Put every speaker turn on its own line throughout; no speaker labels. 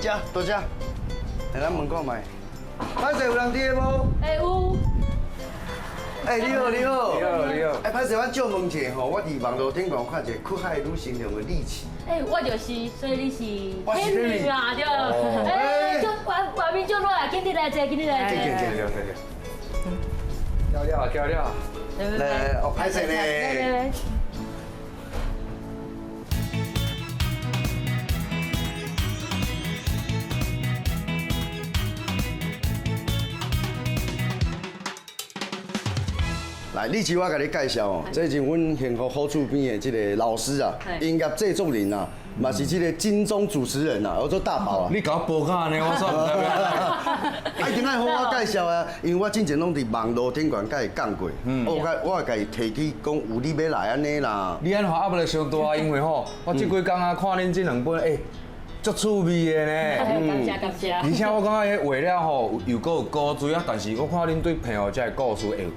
遮，多謝。來，咱問看覓。歹勢有人佇的無？
欸有。
欸，你好，你好。
你好，你好。
欸，歹勢，我借問一下吼，我佇網路頂懸看一個酷海女神龍的麗琪。
欸，我就是，所以你是
我是
Henry 嘛，對。欸，就外外面足熱啊，緊佇來坐，緊佇來坐。
對對對
對。叫了啊，叫了。
來來，哦，歹勢呢。來，麗琪，我共你介紹哦，這是阮幸福好厝邊的這個老師啊，音樂製作人啊，嘛是這個金鐘主持人啊，我做大寶啊。
你共我報甲按呢，我煞毋知欲按怎。
一定愛好好介紹啊，因為我之前攏佇網路頂懸共伊講過，我我會共伊提起講有你欲來按呢啦。
你按呢壓力傷大，因為吼，我這幾工啊看恁這兩本，欸，足趣味的呢。
感謝感謝。
而且我感覺彼畫了吼，又閣有古錐啊，但是我看恁對澎湖這个故事會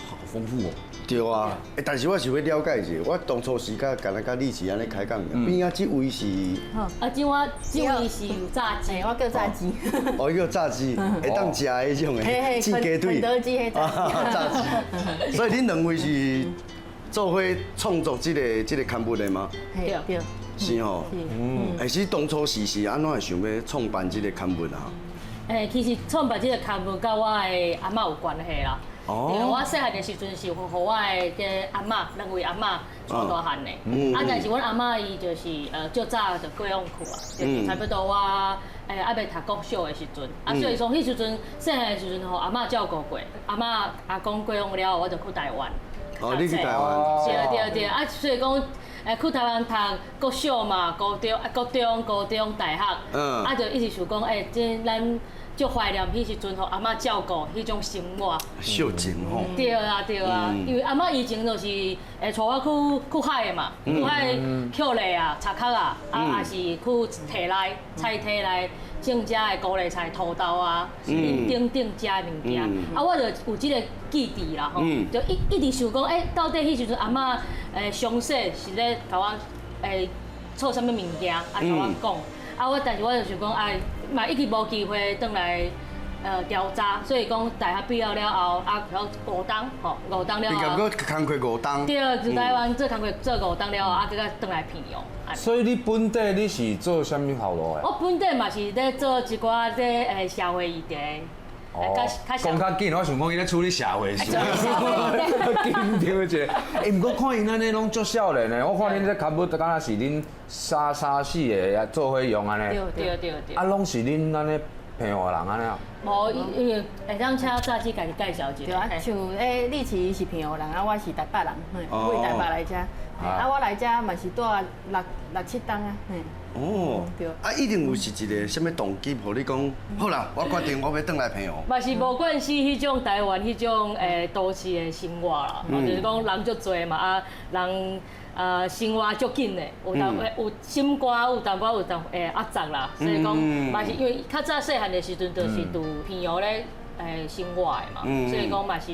好豐富哦。
對啊，欸，但是我想欲了解一下，我當初時甲敢若佮麗琪按呢開講，邊仔這位是？
啊，這我這位是有炸雞，
我叫炸雞。
哦，伊叫炸雞，會當食的彼種的，炸雞腿。
肯德基彼
炸雞。所以恁兩位是做伙創作這個刊物的嗎？
對對。
是吼。嗯。欸，是當初是按怎會想欲創辦這個刊物啊？
欸，其實創辦這個刊物佮我的阿嬤有關係啦。對，我細漢的時陣是予我的這阿嬤，兩位阿嬤帶大漢的。啊，但是阮阿嬤伊就是足早就過往去啊，就是差不多我猶未讀國小的時陣。啊，所以講彼時陣細漢的時陣，予阿嬤照顧過。阿嬤阿公過往了後，我就去台灣。
哦，你去台灣。
對對對，啊，所以講去台灣讀國小嘛，高中啊，國中、高中、大學。啊，就一直想講，欸，這咱足懷念彼時陣，予阿嬤照顧彼種生活。
孝情吼。
對啊對啊，因為阿嬤以前就是會帶我去海的嘛，去海抾螺啊、插殼啊，啊，也是去提來菜提來種遮的高麗菜、土豆啊，等等遮的物件。啊，我就有這個記憶啦吼，就一直想講，欸，到底彼時陣阿嬤上細是咧共我做啥物物件，啊，共我講。啊，我但是我就想講，啊，嘛一直無機會轉來調查，所以講大學畢業了後，啊，五冬吼，五冬了後。
畢業閣工課五冬。
對，佇台灣做工課做五冬了後，啊，閣閣轉來澎湖。
所以你本底你是做啥物頭路的？
我本底嘛是咧做一寡這社會議題。
哦，講較緊，我想講伊咧處理社會事。緊張一下，欸，毋過看𪜶按呢攏足少年的，我看恁這刊物敢若是恁三三四个做伙用按呢。
對對對對。
啊，攏是恁按呢澎湖人按呢啊？
無，因為會當請炸雞家己介紹一下。
對啊，像欸，麗琪是澎湖人，啊，我是台北人，嘿，為台北來遮。啊，我來遮嘛是蹛六六七冬啊，嘿。
哦，
對。
啊，一定有是一個啥物動機，予你講，好啦，我決定我欲轉來澎湖。
嘛是無慣勢彼種台灣彼種都市的生活啦，就是講人足濟嘛，啊，人啊生活足緊的，有當有心肝有淡薄有當會壓榨啦，所以講嘛是因為較早細漢的時陣就是佇澎湖咧生活的嘛，所以講嘛是。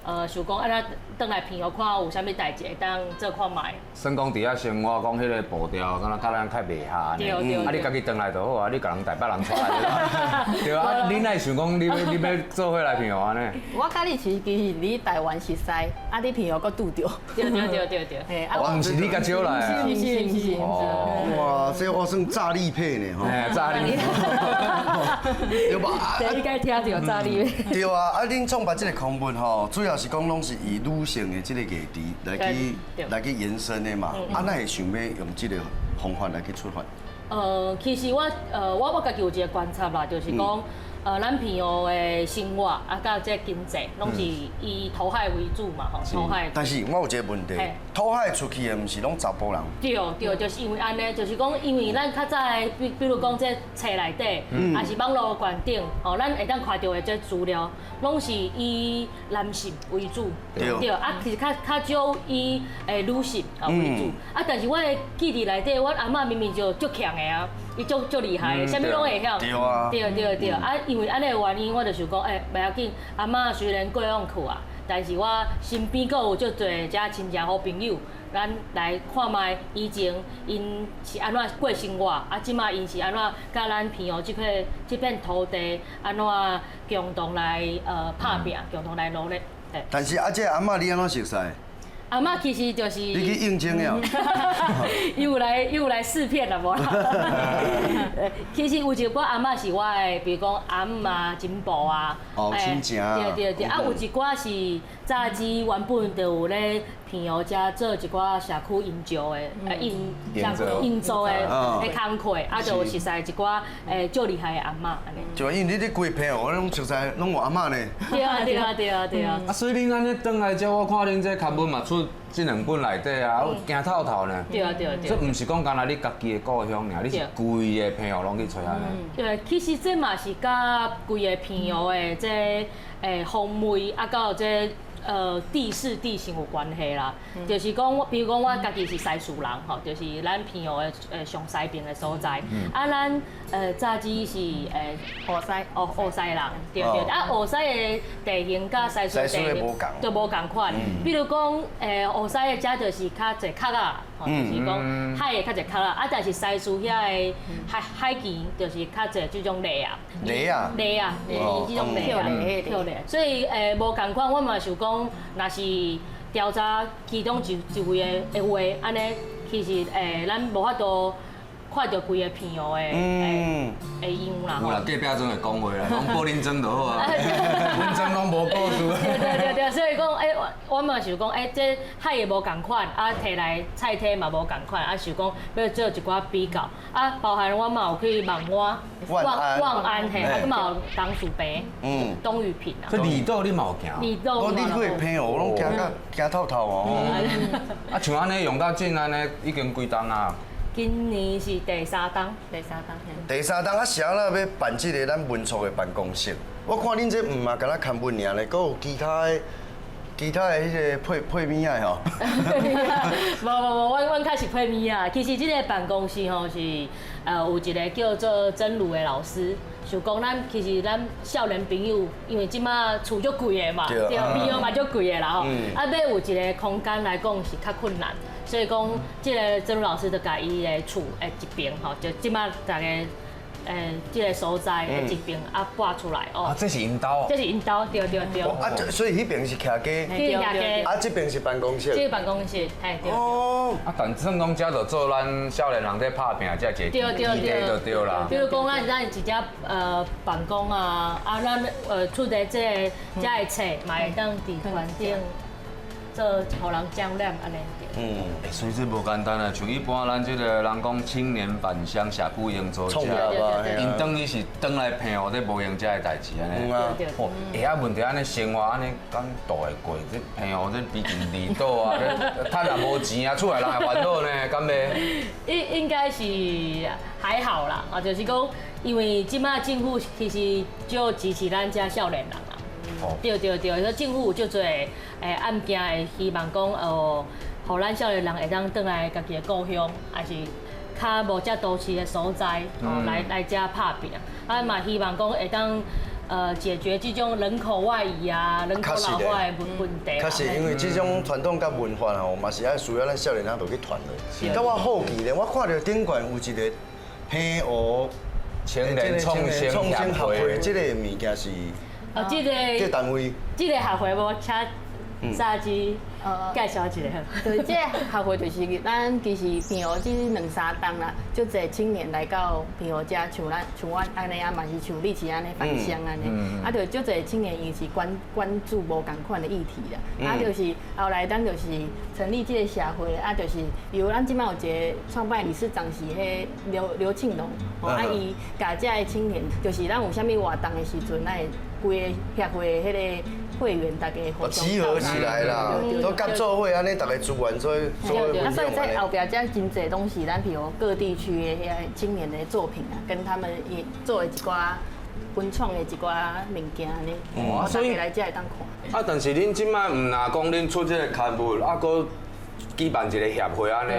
想講啊，咱轉來澎湖看有啥物代誌會當做看覓。
算講佇遐生活，講彼个步調，敢若佮咱較袂合按呢。啊，你家己轉來就好啊，你共人台北人帶來。對啊，你哪會想講你欲做伙來澎湖按呢？
我佮你其實佇台灣熟似，啊，佇澎湖閣拄著。
對對對對對。
嘿，啊，
毋是你共招來啊？
毋是毋是毋是。
哇，這我算炸力配呢吼。
嘿，炸力。
對吧？
對，你該聽著炸力配。
對啊，啊，恁創辦這個刊物吼，主要是講攏是以女性的這個議題來去延伸的嘛。啊，哪會想欲用這個方法來去出發？
其實我家己有一個觀察啦，就是講，咱澎湖的生活啊，佮這經濟，攏是以討海為主嘛，吼，討海。
但是我有一個問題，討海出去的毋是攏查埔人？
對對，就是因為按呢，就是講，因為咱較早的，比如講這冊內底，抑是網路觀點，吼，咱會當看著的這資料，攏是以男性為主，對，啊，其實較較少以女性啊為主，啊，但是我的記憶內底，阮阿嬤明明就足強的啊，伊足足厲害的，啥物攏會曉。
對啊。
對對對，啊，因為按呢的原因，我就想講，欸，袂要緊，阿嬤雖然過往去啊，但是我身邊閣有足濟遮親戚好朋友，咱來看覓以前𪜶是按怎過生活，啊，這馬𪜶是按怎佮咱澎湖這塊這片土地按怎共同來拍拚，共同來努力。
但是啊，這阿嬤你按怎熟似？
阿嬤其實就是
你去應徵了，
伊有來試片啦，無啦。其實有一寡阿嬤是我的，比如講阿姆啊、親婆啊，
哦，親情。
對對對，啊，有一寡是早之原本就有咧澎湖遮做一寡社區營造的，營造的工課，啊，就有熟似一寡足厲害的阿嬤按呢。
就因為你咧規澎湖攏熟似，攏有阿嬤呢。
對啊對啊對啊對啊。
啊，所以恁按呢轉來遮，我看恁這刊物嘛出這兩本內底啊，行透透呢。
對啊對啊對。
這毋是講干焦你家己的故鄉爾，你是規个澎湖攏去揣按呢。
對，其實這嘛是佮規个澎湖的這風味啊，佮這地勢地形有關係啦。就是講，比如講我家己是西嶼人吼，就是咱澎湖的上西邊的所在。啊，咱早之是
湖西，
哦，湖西人，對對。啊，湖西的地形佮西嶼地形就無仝款。比如講，湖西的遮就是較濟殼仔，吼，就是講海的較濟殼仔。啊，但是西嶼遐的海墘就是較濟這種螺仔。
螺仔。
螺仔，這種螺仔，跳螺。所以無仝款，我嘛想講，若是調查其中一位的話，按呢，其實咱無法度看著規個澎湖的樣啦。
有啦，隔壁庄會講話啦，攏報恁莊就好啊，阮莊攏無故事。
對對對對，所以講，我嘛想講，這海的無仝款，啊，提來菜體嘛無仝款，啊，想講欲做一寡比較，啊，包含我嘛有去望安、望安嘿，啊，嘛有董事坪，東嶼坪啊。
這離島你嘛有行？
離島。
你去澎湖攏行甲行透透哦。
啊，像按呢用到這按呢，已經幾冬啊？
今年是第三冬，
第三冬。
第三冬啊，啥啦欲辦這个咱文創的辦公室？我看恁這毋嘛敢若刊物爾咧，閣有其他的、其他的彼个配配物仔吼。
無無無，阮較是配物仔。其實這个辦公室吼是有一个叫做真如的老師，想講咱其實咱少年朋友，因為這馬厝足貴的嘛，對，朋友嘛足貴的啦吼，啊，欲有一个空間來講是較困難。所以講，這个真如老師就共伊的厝的一邊吼，就這馬逐家這个所在的一邊啊撥出來哦。
啊，這是𪜶兜。
這是𪜶兜，對對對。
啊，所以彼邊是徛家。
徛家。
啊，這邊是辦公室。
這個辦公室，嘿對。
哦。
啊，但算講遮就做咱少年人咧拍拚這一個基地就對啦。
比如講，咱一隻辦公啊，啊，咱出的這个遮的冊嘛會當佇環境做予人展覽按呢。
欸，所以這無簡單啊！像一般咱這个人講青年返鄉社區營造者，𪜶轉去是轉來澎湖咧無閒遮的代誌按呢。哦，欸啊，問題按呢生活按呢敢度會過？這澎湖這畢竟離島啊，趁也無錢啊，厝內人會煩惱呢，敢袂？
應該是還好啦，啊，就是講，因為這馬政府其實就支持咱遮少年人啊。對對對，說政府有足濟案件會希望講哦，予咱少年人會當轉來家己的故鄉，還是較無遮都市的所在，哦，來遮拍拚。啊嘛希望講會當解決這種人口外移啊、人口老化的問題。
確實，因為這種傳統佮文化吼，嘛是愛需要咱少年人落去傳落。但我好奇咧，我看著頂懸有一个澎湖
青年創生協會，
這个物件是。
哦，這个
這個單位，
這个協會無請早之介紹一下。
對，這个協會就是咱其實澎湖這兩三冬啦，足濟青年來到澎湖遮，像咱像我按呢啊，嘛是像麗琪按呢返鄉按呢，啊，就足濟青年伊是關注無仝款的議題啦。啊，就是後來咱就是成立這个協會，啊，就是由咱這馬有一个創辦理事長是彼劉慶龍，啊，伊共遮的青年，就是咱有啥物活動的時陣，咱會規个協會的彼个會員大家互相
集合起來啦，都合做伙按呢，逐个資源做做伙
啊，所以在後壁遮真濟攏是咱譬如各地區的遐青年的作品啊，跟他們也做的一寡文創的一寡物件按呢，所以來遮會當看。
啊，但是恁這擺毋若講恁出這个刊物，啊，閣舉辦一个協會按呢，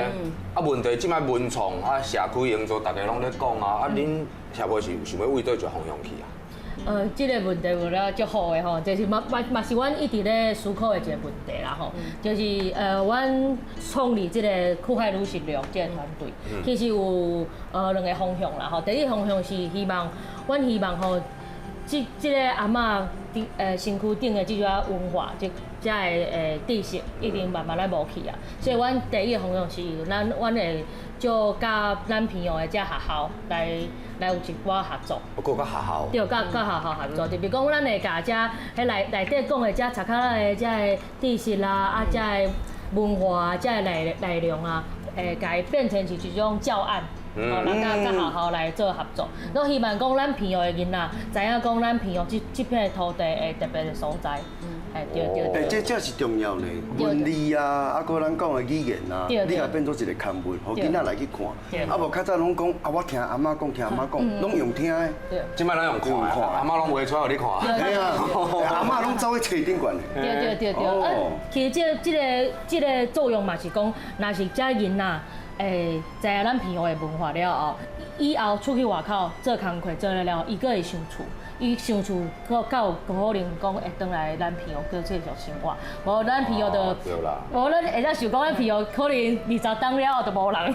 啊，問題這擺文創啊，社區營造，逐家攏咧講啊，啊，恁協會是想欲為佗一个方向去啊？
這个問題問了足好的吼，就是嘛嘛嘛是阮一直咧思考的一个問題啦吼，就是阮創立這个酷海女神龍這个團隊，其實有兩个方向啦吼。第一個方向是希望，阮希望吼，這個阿嬤佇身軀頂的這種文化，這個知識已經慢慢咧無去啊。所以阮第一个方向是，咱會借佮咱平湖的這學校來有一寡合作。
閣佮學校。
對，佮學校合作，就是講咱會共遮彼內底講的遮插卡的遮个知識啦，啊，遮个文化啊，遮個內容啊，會共伊變成是一種教案。哦，來佮學校來做合作，攏希望講咱平湖的囡仔知影講咱平湖這片土地的特別的所在。嘿，對對對。
欸，這是重要呢，文字啊，啊，閣咱講的語言啊，你共變做一個刊物，予囡仔來去看。啊，無較早攏講啊，我聽阿嬤講，聽阿嬤講，攏用聽的。
這擺攏用看，阿嬤攏畫出來予你看。
對啊，阿嬤攏走去冊頂懸。
對對對對，啊，其實這個作用嘛是講，若是這囡仔會知影咱平湖的文化了後，以後出去外口做工課做了了，伊閣會想厝，伊想厝，閣較有可能講會轉來咱平湖閣繼續生活。無咱平湖就，無咱會使想講咱平湖可能20冬了後就無人。